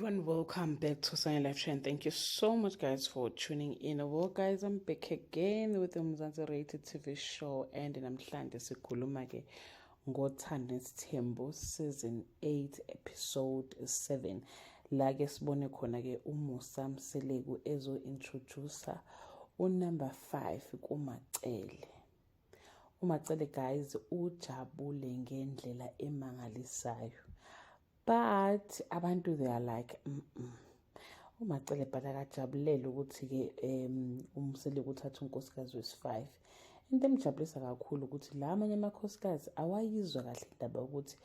Everyone, welcome back to Sunny Life Trend. Thank you so much, guys, for tuning in. Well, guys, I'm back again with the Mzansi Rated TV show, and namhlanje sikhuluma ke ngoThando Nesithembu season 8 episode 7, la ke sibone khona ke uMusa Mseleku ezo introduce unumber 5 kuMacele. UMacele, guys, ujabule ngendlela emangalisayo, but abantu, they are like, UMacele but akajabulele ukuthi-ke uMseleku uthatha unkosikazi wesi-5. Into emjabulisa kakhulu ukuthi la amanye amakhosikazi awayizwa kahle indaba yokuthi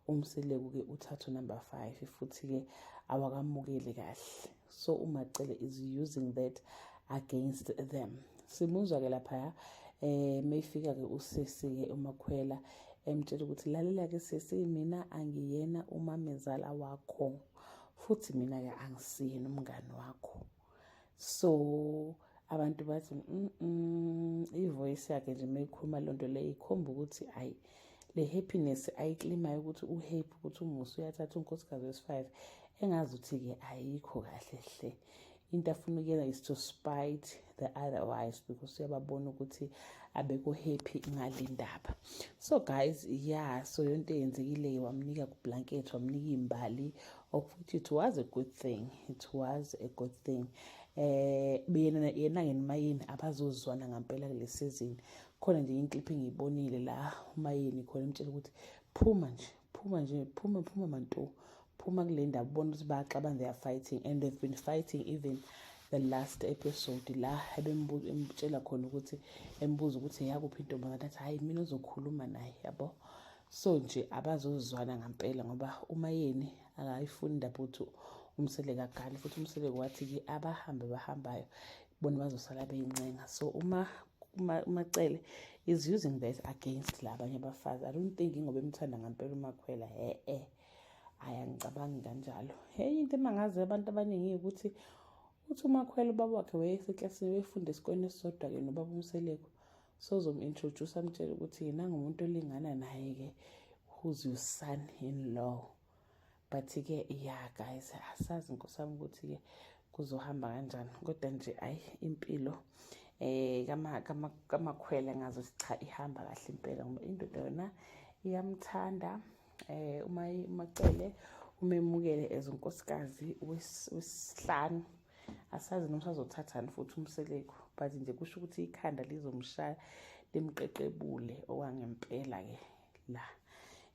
uMseleku-ke uthatha unumber 5, futhi-ke awakamukeli kahle. So uMacele is using that against them. Simuzwa-ke laphaya mayifika-ke usesi-ke uMakhwela emtshela ukuthi, "Lalela-ke sesi, mina angiyena umamezala wakho, futhi mina-ke angisiyena umngani wakho." So abantu bathi, ivoice yakhe nje mayikhuluma loo nto leyo ikhomba ukuthi ayi, le happiness ayiclaimayo ukuthi uhappy ukuthi uMusa uyathatha unkosikazi wesi-5, engazi ukuthi-ke ayikho kahle hle. Into afuna ukuyenza is to spite the other wives because uyababona ukuthi abekho happy ngale ndaba. So guys, yeah, so yonke eyenzekile, wamnika kublanket, wamnika iy'mbali, of which it was a good thing, it was a good thing. Yena yena-ke noMayeni abazozwana ngampela kule season. Khona nje iclip engiyibonile la uMayeni khona emtshela ukuthi, "Phuma nje, phuma nje, phuma, phuma manto, phuma kule ndaba." Ubona ukuthi bayaxabana, they are fighting and they've been fighting even the last episode, la emtshela khona ukuthi, embuza ukuthi yakuphi intombazane, athi, "Hhayi, mina ozokhuluma naye," yabo. So nje abazozwana ngampela ngoba uMayeni akayifuni indaba ukuthi uMseleku agane, futhi uMseleku wathi-ke abahambe bahambayo bona bazosala beyincenga. So uma uMacele is using that against la abanye abafazi. I don't think ingoba emthanda ngampela uMakhwela, he-e, hhayi, angicabangi kanjalo. Enye into emangaze abantu abaningi ukuthi uthi uMakhwela ubaba wakhe wayeseklasini, wayefunda esikoleni esisodwa-ke nobaba uMseleku, so uzom-introduce amtshele ukuthi nangumuntu olingana naye-ke, who's your son in law. But-ke yeah, guys, asazi nkosi yami ukuthi-ke kuzohamba kanjani, kodwa nje ayi, impilo kama kamakhwela ngazothi cha, ihamba kahle impela ngoba indoda yona iyamthanda. Uma uMacele umemukele as unkosikazi wesihlanu, asazi noma usazothathani futhi uMseleku, but nje kusho ukuthi ikhanda lizomshaya limqeqebule okwangempela-ke la,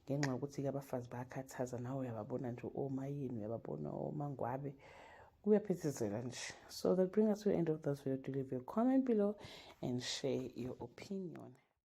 ngenxa yokuthi-ke abafazi bayakhathaza. Nawe uyababona nje oMayini, uyababona oMangwabe, kuyaphithizela nje. So that brings us to the end of this video. Do leave your comment below and share your opinion.